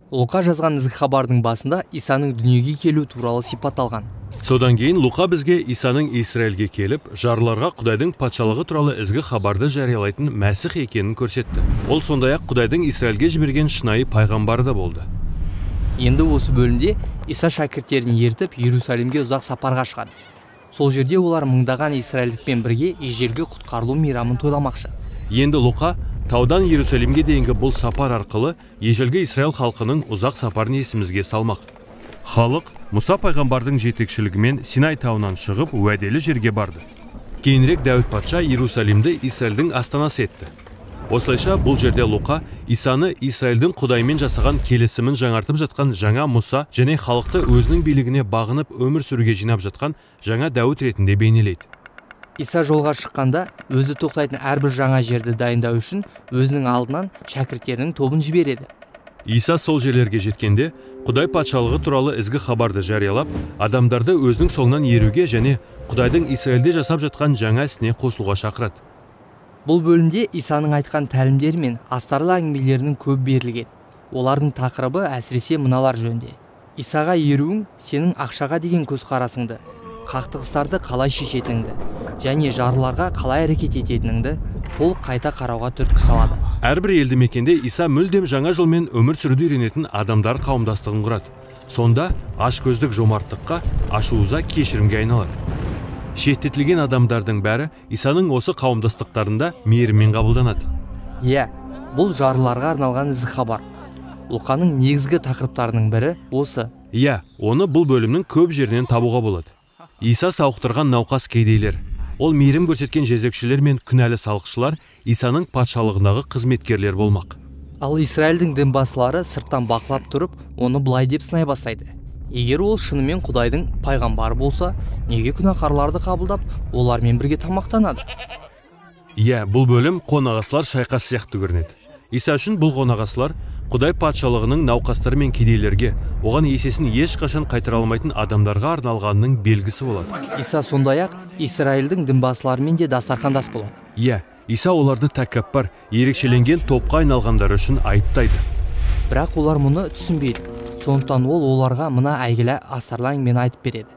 Луқа жазған ізгі хабардың басында Исаның дүниеге келуі туралы сипатталған. Содан кейін Луқа бізге Исаның Израильге келіп, жарларға Құдайдың патшалығы туралы ізгі хабарды жариялайтын Мәсіх екенін көрсетті. Ол сондай-ақ Құдайдың Израильге жіберген шынайы пайғамбары да болды. Енді осы бөлімде Иса шәкірттерін ертіп Иерусалимге ұзақ сапарға шығады. Сол жерде олар мыңдаған израильдікпен бірге ежелгі құтқарылу мейрамын тойламақшы. Енді Луқа таудан Иерусалимге дейінгі бұл сапар арқылы ежелгі Израиль халқының ұзақ сапарын есімізге салмақ. Халық Мұса пайғамбардың жетекшілігімен Синай тауынан шығып уәделі жерге барды. Кейінірек Дәуіт патша Иерусалимді Израильдің астанасы етті. Осылайша бұл жерде Луқа Исаны Израильдің Құдаймен жасаған келісімін жаңартып жатқан жаңа Мұса және халықты өзінің билігіне бағынып өмір сүруге жинап жатқан жаңа Дәуіт ретінде бейнелейді. Иса жолға шыққанда өзі тоқтайтын әрбір жаңа жерді дайындау үшін өзінің алдынан шәкірттерінің тобын жібереді. Иса сол жерлерге жеткенде Құдай патшалығы туралы ізгі хабарды жариялап, адамдарды өзінің соңынан еруге және Құдайдың Израильде жасап жатқан жаңа ісіне қосылуға шақырады. Бұл бөлімде Исаның айтқан тәлімдері мен астарлы әңгімелерінің көп берілген. Олардың тақырыбы әсіресе мыналар жөнінде. Исаға еруің сенің ақшаға деген көзқарасыңды, қақтығыстарды қалай шешетініңді және жарларға қалай әрекет ететініңді толық қайта қарауға түрткі салады. Әрбір елді мекенде Иса мүлдем жаңа жолмен өмір сүруді үйренетін адамдар қауымдастығын құрады. Сонда ашкөздік жомарттыққа, ашу-ыза кешірімге айналады. Шеттетілген адамдардың бәрі Исаның осы қауымдастықтарында мейіріммен қабылданады. Иә, бұл жарларға арналған ізгі хабар. Луқаның негізгі тақырыптарының бірі осы. Иә, оны бұл бөлімнің көп жерінен табуға болады. Иса сауықтырған науқас кедейлер, ол мейірім көрсеткен жезөкшелер мен күнәлі салықшылар Исаның патшалығындағы қызметкерлер болмақ. Ал Израильдің дінбасылары сырттан бақылап тұрып, оны былай деп сынай бастайды. Егер ол шынымен Құдайдың пайғамбары болса, неге күнәһарларды қабылдап, олармен бірге тамақтанады? Иә, бұл бөлім қонағасылар шайқасы сияқты көрінеді. Иса үшін бұл қонағасылар Құдай патшалығының науқастары мен кедейлерге, оған есесін ешқашан қайтара алмайтын адамдарға арналғанының белгісі болады. Иса сондай-ақ Израильдің дінбасыларымен де дастархандас болады. Иә, Иса оларды тәкаппар, ерекшеленген топқа айналғандары үшін айыптайды. Бірақ олар мұны түсінбейді. Сондықтан ол оларға мына әйгілі астарлы әңгімені айтып береді.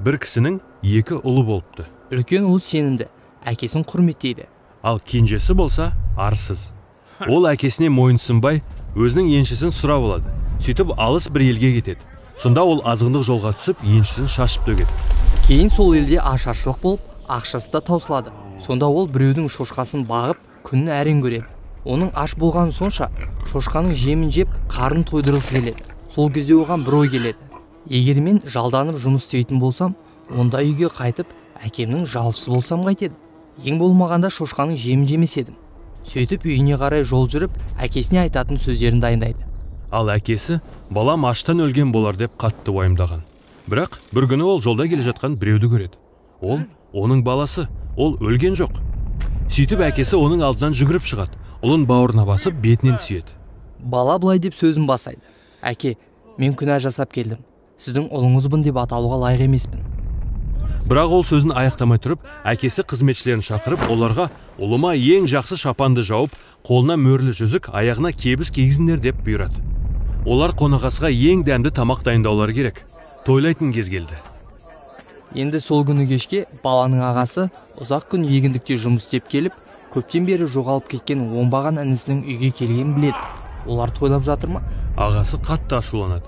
Бір кісінің екі ұлы болыпты. Үлкен ұлы сенімді, әкесін құрметтейді. Ал кенжесі болса арсыз. Ол әкесіне мойынсұнбай, өзінің еншісін сұрап алады. Сөйтіп алыс бір елге кетеді. Сонда ол азғындық жолға түсіп, еншісін шашып төгеді. Кейін сол елде ашаршылық болып, ақшасы да таусылады. Сонда ол біреудің шошқасын бағып, күнін әрең көреді. Оның аш болғаны сонша, шошқаның жемін жеп, қарын тойдырғысы келеді. Сол кезде оған бір ой келеді. Егер мен жалданып жұмыс істейтін болсам, онда үйге қайтып, әкемнің жалшысы болсам қайтеді. Ең болмағанда шошқаның жемін жемес едім. Сөйтіп үйіне қарай жол жүріп, әкесіне айтатын сөздерін дайындайды. Ал әкесі, балам аштан өлген болар деп қатты уайымдаған. Бірақ бір күні ол жолда келе жатқан біреуді көреді. Ол оның баласы, ол өлген жоқ. Сөйтіп әкесі оның алдынан жүгіріп шығады, ұлын бауырына басып бетінен сүйеді. Бала былай деп сөзін бастайды. Әке, мен күнә жасап келдім. Сіздің ұлыңызбын деп аталуға лайық емеспін. Бірақ ол сөзін аяқтамай тұрып, әкесі қызметшілерін шақырып, оларға ұлыма ең жақсы шапанды жауып, қолына мөрлі жүзік, аяғына кебіс кигізіңдер деп бұйырады. Олар қонақасыға ең дәмді тамақ дайындаулары керек. Тойлайтын кез келді. Енді сол күні кешке баланың ағасы ұзақ күн егіндікте жұмыс істеп келіп, көптен бері жоғалып кеткен оңбаған інісінің үйге келгенін біледі. Олар тойлап жатыр ма? Ағасы қатты ашуланады.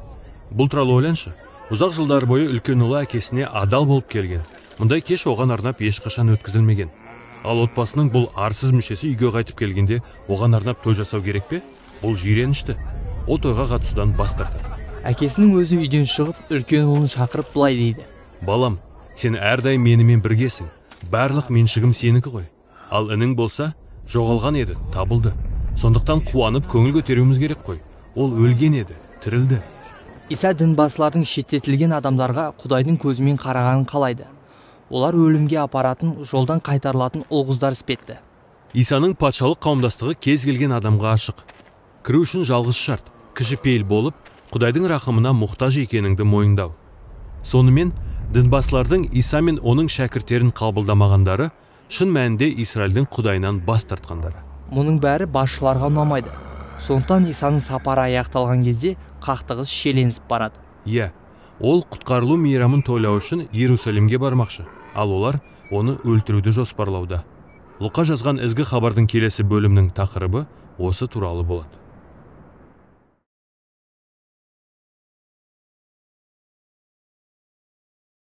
Бұл туралы ойланшы. Ұзақ жылдар бойы үлкен ұлы әкесіне адал болып келген. Мұндай кеш оған арнап ешқашан өткізілмеген. Ал отбасының бұл арсыз мүшесі үйге қайтып келгенде оған арнап той жасау керек пе? Бұл жиренішті. Ол тойға қатысудан бас тартады. Әкесінің өзі үйден шығып, үлкен ұлын шақырып былай дейді. Балам, сен әрдайым менімен біргесің. Барлық меншігім сенікі ғой. Ал інің болса, жоғалған еді, табылды. Сондықтан қуанып көңіл көтеруіміз керек қой. Ол өлген еді, тірілді. Иса дінбасылардың шеттетілген адамдарға Құдайдың көзімен қарағанын қалайды. Олар өлімге апаратын, жолдан қайтарылатын ұл-қыздар іспетті. Исаның патшалық қауымдастығы кез келген адамға ашық. Кіру үшін жалғыз шарт, кішіпейіл болып, Құдайдың рахымына мұқтаж екеніңді мойындау. Сонымен, дінбасылардың Иса мен оның шәкірттерін қабылдамағандары, шын мәнінде Израильдің Құдайынан бас тартқандары. Мұның бәрі басшыларға ұнамайды. Сондықтан Исаның сапары аяқталған кезде қақтығыс шиеленісіп барады. Иә, ол құтқарылу мейрамын тойлау үшін Иерусалимге бармақшы, ал олар оны өлтіруді жоспарлауда. Лұқа жазған ізгі хабардың келесі бөлімінің тақырыбы осы туралы болады.